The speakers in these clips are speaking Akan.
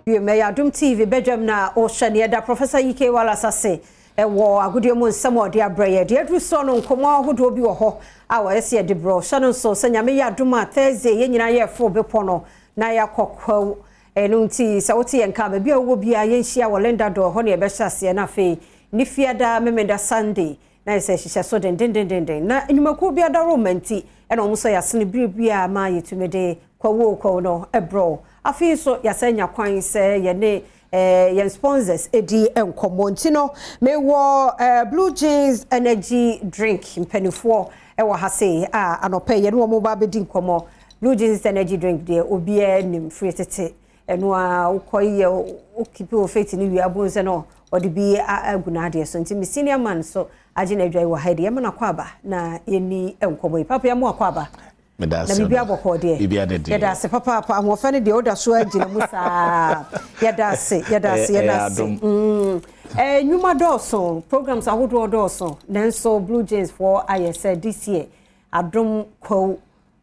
Wiem ɛyɛ Adom TV badwam na ɔhyɛ ne yɛda Professor E.K. Wallace ase ɛwɔ agodie mu nsɛm a ɔde abrɛ yɛ. Deɛ aduru soɔ no, nkɔmmɔ ahodoɔ bi wɔ hɔ a wɔyɛ sɛ yɛde brɛ. Hyɛ no nso sɛ Nyame yɛ adom a, Thursday yɛn nyinaa yɛforo bepɔ no na yɛakɔ Kwawu. Ɛno nti sɛ wote yɛn ka baabi a wowɔ biara, yɛnhyia wɔ Linda Dor hɔ ne yɛbɛhyɛ aseɛ. Na afei ne Fiada, Memenda, Sunday na yɛ sɛ hyehyɛ so dendendendenden. Na nnwumakuo bi adaroma nti ɛna wɔn nso yɛasene bere biara ma yɛtumi de Kwawu Kwawu no ɛbrɛ. Afei nso yɛasɛ nya kwan sɛ yɛne yɛn sponsors edi nkɔmmɔ. Nti no mewɔ Blue Jeans Energy Drink mpanimfoɔ ɛwɔ ha sei a anɔpɛ yɛne wɔn ba abɛdi nkɔmmɔ. Blue Jeans Energy Drink deɛ, obiara nim firi tete. Ɛno a wokɔ yɛ wo keep wo faith ne wie abo sɛ no ɔde bi agu n'adeɛ so. Nti me senior man so agye n'adwa yi wɔ ha deɛ, ɛma no akɔ aba na yɛni nkɔmmɔ yi. Papa, yɛ mo akɔ aba. Na biribi abɔkɔ deɛ? Yɛda ase papaapa. Ahoɔfɛ no deɛ, woda so agyina mu saa. Yɛda ase, yɛda ase, yɛda ase. Nnwuma dɔɔso, programs ahodoɔ dɔɔso, nanso Blue Jeans foɔ ayɛ sɛ this year Adom Kwawu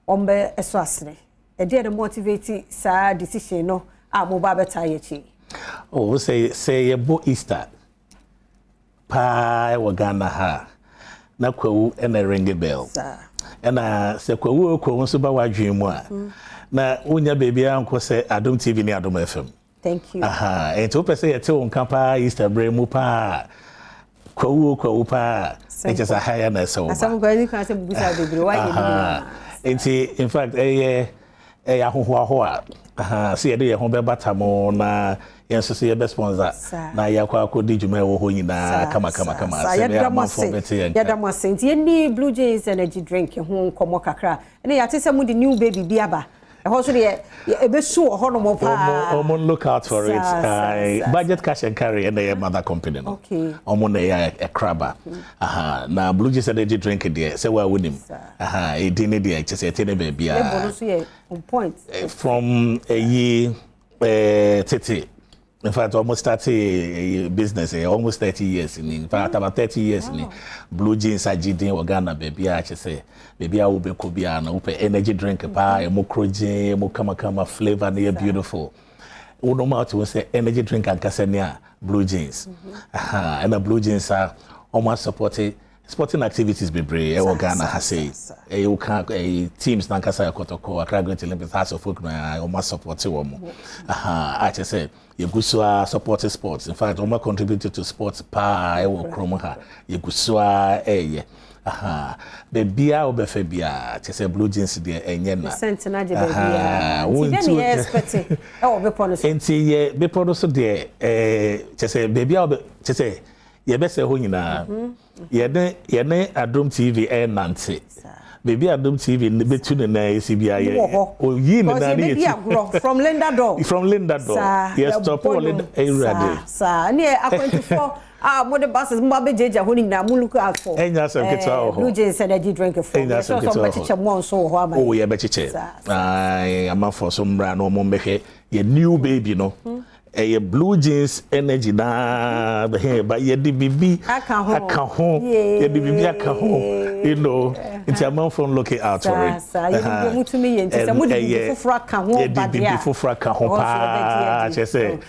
ɔmbɛ ɛso asene. Ɛdeɛ na motivate saa decision no a mo ba bɛta yɛ akyi? Oh, sɛ yɛbɔ Easter paa ɛwɔ Ghana ha na Kwawu ɛna ring bell. Ɛna sɛ Kwawu Kwawu nso ba w'adwene mu a, na wonya baabiara nkɔ sɛ Adom TV ne Adom FM. Thank you. Aha, nti wopɛ sɛ yɛte wo nka paa Easter berɛ mu paa, Kwawu Kwawu paa, ɛkyɛ sɛ ha yɛ na ɛsɛ wo ba. Asɛm kɔ ɛni kan sɛ bubusa bebree wayɛ bi nyinaa. Nti in fact ɛyɛ ahohoahoa sɛ yɛde yɛn ho bɛbata mo na yɛn nso so yɛbɛ sponsor na yɛakɔ akɔdi dwuma ɛwɔ hɔ nyinaa kama kama kama sɛ bɛyɛ amanfoɔ bɛte yɛn nka. Yɛda mo ase. Nti yɛni Blue Jeans Energy Drink ho nkɔmmɔ kakra. Ɛne yɛate sɛ mode new baby bi aba ɛhɔ nso deɛ, ɛbɛsu wɔ hɔnom paa. Ɔmo look out for it. Budget Cash and Carry ɛna ɛyɛ mother company no. Ɔmo na ɛyɛ ɛkraba. Aha, na Blue Jeans Energy Drink deɛ, sɛ waa wonim, aha, ɛdin ne deɛ kyɛ sɛ ɛte ne baabiara. Label no nso yɛ on point. From ɛyi tete. In fact, almost started business almost 30 years ni. In fact, about 30 years ni. Blue Jeans agye din wɔ Ghana baabi a kyerɛ sɛ baabi a wobɛkɔ biara no, wopɛ energy drink paa, ɛmu krogyen, ɛmu kamakama, flavour no yɛ beautiful. Wonom a, wote wo sɛ energy drink ankasa ni a, Blue Jeans. Aha, ɛna Blue Jeans a wɔn support sporting activities bebree ɛwɔ Ghana ha sei. Ɛyɛ woka ɛyɛ teams nankasa, Kɔtɔkɔ, Accra Great Olympics, Hearts of Oak na wɔn support wɔn. Aha, a kyerɛ sɛ yɛgu so a support sports. In fact, wɔn contribute to sports paa ɛwɔ kurom ha. Yɛgu so a ɛyɛ. Aha, beebiara a wobɛfɛ biara, kyerɛ sɛ Blue Jeans deɛ, ɛnyɛ na. Scent no agye baabiara. Nti dɛn ne yɛ expect ɛwɔ bepɔ no so? Nti yɛ bepɔ no so deɛ, kyerɛ sɛ beebi a wobɛ kyerɛ sɛ yɛbɛsɛ hɔ nyinaa. Yɛne Adom TV ɛnante. Beebi a Adom TV bɛtu ne nan esi biara, yɛ wɔ hɔ. Oyi ne nan ne yɛtu. Yɛbɛdi agorɔ from Linda Dor. From Linda Dor. Yɛ stop wɔ Linda, Ewurade. Saa ne akwantufoɔ a mode buses mo ba bɛgyegya hɔ no nyinaa, mo look out for Ɛnyɛ asɛm ketewa wɔ hɔ. Blue Jeans Energy Drink foɔ. Ɛnyɛ asɛm ketewa wɔ hɔ. Bɛkyekyɛ mo nso wɔ hɔ ama. Oh, yɛbɛkyekyɛ. Ayi, amanfoɔ so mmra na wɔn mbɛhwɛ yɛ new baby no. Ɛyɛ Blue Jeans Energy naa bɛhɛn ba, yɛde bibi aka ho. Aka ho, yɛde bibi aka ho, nti amanfoɔ looking out for it. Saa yɛde bi mu tumi yɛ, nti sɛ mode bibi foforɔ aka ho ba deɛ, yɛde bibi foforɔ aka ho paa, kyerɛ sɛ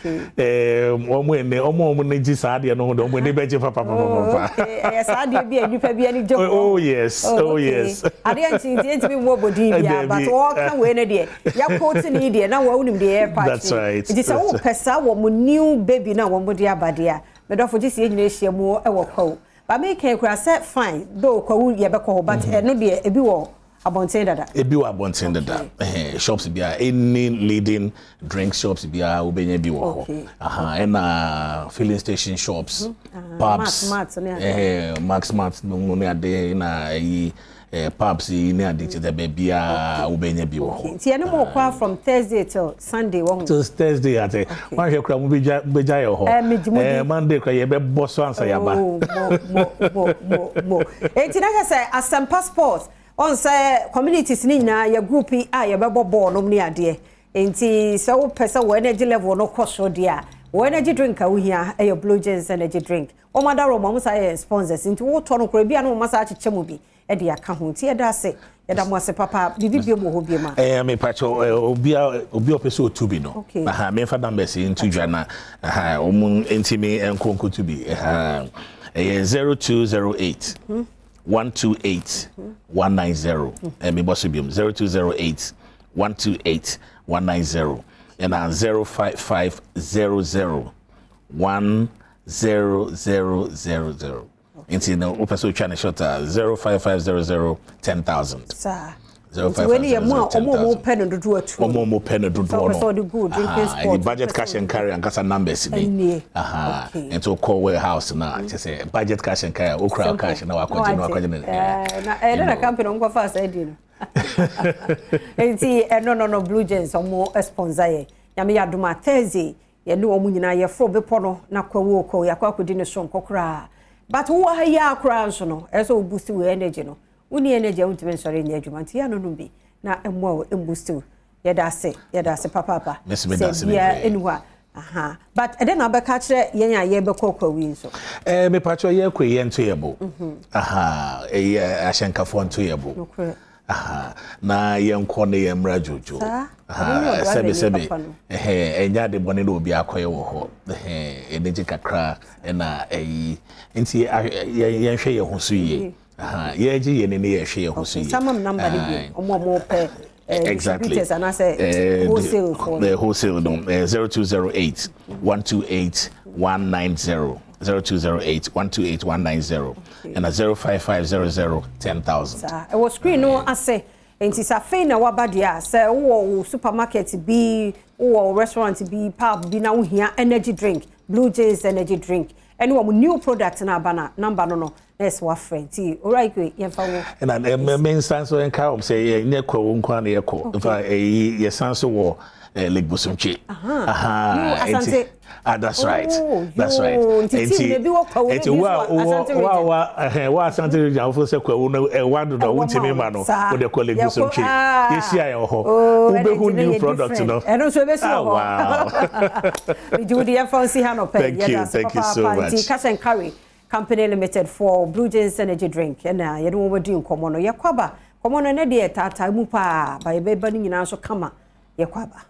wɔn ani, wɔn a wɔn ani gye saa adeɛ no ho de, wɔn ani bɛgye papapapa. Ɛyɛ saa adeɛ bi a nipa bi ani gye ho. Oh yes, oh yes. Adeɛ nti ntumi mu obodin bia, but wɔka wei no deɛ, yɛakɔɔte ne deɛ na wɔn nim deɛ yɛpa. That's right. Nti sɛ wopɛ saa wɔ mo new baby na wɔn de aba deɛ a, medɔfo gye si yɛn nyinaa ahyia mu wɔ Kwawu. Ba meka kura sɛ fine though, Kwawu yɛbɛkɔ hɔ, but ɛno deɛ, ebi wɔ abɔnten dada. Ebi wɔ abɔnten dada. Shops biara, any leading drink shops biara, wobɛnya bi wɔ hɔ. Aha, ɛna filling station shops, pubs, Mart ne ade. Max Mart no mu ne ade, na ɛyi pubs yi ne ade, kyerɛ sɛ baabiara wobɛnya bi wɔ hɔ. Nti ɛne mo kɔ from Thursday till Sunday wɔ ho? Till Thursday ate. Wanhwɛ kora mo bɛgya bɛgya yɛ hɔ. Megye mo di. Monday kora yɛbɛbɔ so ansa yɛaba. Oh, mo mo mo mo mo. Enti na kyerɛ sɛ Asɛmpa Sports ɔn sɛ communities ne nyinaa yɛ group yi a yɛbɛbɔ bɔɔl nom ne adeɛ. Nti sɛ wopɛ sɛ wɔ energy level no kɔ soro deɛ a, wɔ energy drink a wohia ɛyɛ Blue Jeans Energy Drink. Wɔn adaro ma wɔn saa yɛ sponsors, nti wotɔ no koraa bi a na wɔn asa akyekyɛ mu bi ɛde aka ho. Nti yɛda ase. Yɛda mo ase papa. Biribi biom wɔ hɔ biom a? Ɛɛ mepakyɛw obi a obi a ɔpɛ sɛ ɔtu bi no. Okay. Aha, memfa numbers yi nto dwa na aha, wɔn ntumi nkɔ nkɔtu bi. Aha, ɛyɛ 0208 128 190. Ɛɛ mebɔ so biom 0208 128 190 ɛna 05500 10000. Nti no wopɛ sɛ otwa ne short a, 05500 10,000. Saa. Nti wei ne yɛ mo a ɔmo a ɔmo pɛ no dodoɔ atu. Ɔmo a ɔmo pɛ no dodoɔ no. Sɛ ɔde gu drinking spot. Ɛni Budget Cash and Carry ankasa numbers ni. Ɛnie. Okay. Nti wokɔ warehouse na kyɛ sɛ Budget Cash and Carry, wokura cash na wakɔgye no wakɔgye no. Na ɛyɛ na company ɔmo kɔfa saa di no. Nti ɛno no no Blue Jeans ɔmo sponsor yɛ. Nyame yɛ adom a, Thursday yɛne wɔn nyinaa yɛforo bepɔ no na kɔwo kɔ yɛakɔ akɔdi ne so nkɔ koraa. But wowɔ ha yi a koraa nso no, ɛsɛ sɛ wo boost wo energy no. Wonni energy a, wontumi nsɔre nyɛ adwuma, nti yɛ ano nom bi na mmoa wo mboost wo. Yɛda ase, yɛda ase papaapa. Mɛsi meda ase sɛ biara bebree. Ɛni hɔ a, aha, but ɛdɛn na wobɛka kyerɛ yɛn a yɛbɛkɔ kwawu yi nso? Mepakyɛw, yɛkɔ yi, yɛnto yɛ bo. Aha, ɛyɛ ahyɛnkafoɔ nto yɛ bo. Nokorɛ. Aha, na yɛnkɔ ne yɛn mmra dwodwo. Saa. Aha, Ɛno ne ɔdɔ sɛbe adwene sɛbe papa no. Ɛhɛ, ɛnyɛ ade bɔne na obi akɔyɛ wɔ hɔ. Ɛhɛ, ɛni gye kakra ɛna ɛyi. Nti yɛnhwɛ yɛn ho so yie. Aha, yɛgye yɛn ani, yɛhwɛ yɛn ho so yie. Sama number no bi, ɔmo a ɔmo pɛ distributors anaasɛ wholesale for. The wholesale no, 0208 128 190, 0208 128 190 ɛna 05500 10,000. Saa, ɛwɔ screen no ase. Nti sɛ afei na waba deɛ a, sɛ wowɔ wo supermarket bi, wowɔ wo restaurant bi, pub bi na wohia energy drink, Blue Jays energy drink ɛne wɔn new product no aba na number no na ɛsɛ wafrɛ. Nti owura Ikwe, yɛmfa wo. Ɛna me nsa nso nka wɔm sɛ yɛnyɛ kwawu nko a na yɛkɔ. Mfa ɛyi, yɛsan so wɔ Lake Bosomtwe. Aha, Asante. Ah, that's right. Oh, that's right. Yo, nti team na bi wɔ kwawu na nti bi wo a nso wɔ Asante wo a region. Wa ɛhɛn wo Asante region awofo sɛ kwawu no ɛwa dodo Ɛwɔ wontumi ma ma no. wo. Saa. Wode kɔ Lake Yɛkɔ- Bosomtwe. Ah. Yɛhyia yɛ wɔ hɔ. Oh, wobɛhu energy no new yɛ product different. no. Ɛno nso ɛbɛsi Ah, wɔ hɔ. Wow. Megye wo de, yɛmfa nsi ha nɔpɛ. Thank you, Yɛda ase thank you so papaapa. much. Nti Cash and Carry Company Limited for Blue Jays energy drink ɛna yɛde wɔn bɛdi nkɔmmɔ no. Yɛkɔ aba, nkɔmmɔ no ɛnɛ deɛ taataa mu paa ba, yɛbɛba no nyinaa nso kama. Yɛkɔ aba.